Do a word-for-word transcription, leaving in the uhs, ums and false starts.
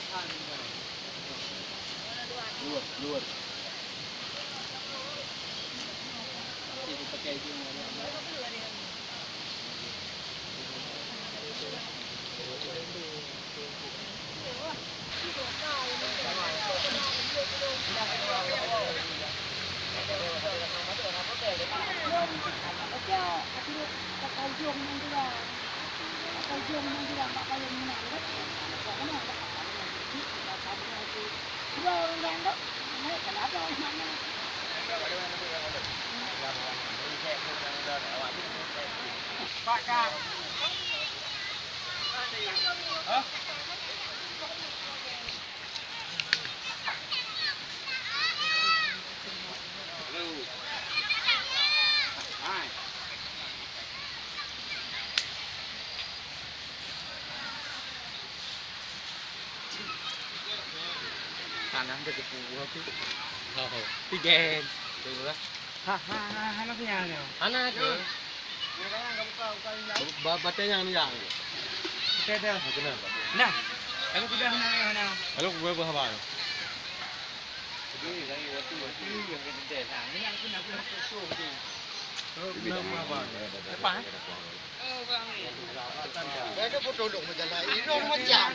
Luar, luar. Tanah dah tepuk aku. Oh, tigen. Betul lah. Ha, ha, ha, ha, nak punya ni. Anak tu. Ba-, batang yang ni yang. Kita dah. Kenapa? Nah, kalau sudah, nah, nah, nah. Kalau gue berapa? Lepas, eh? Saya ke foto dok macam lain. Ini macam.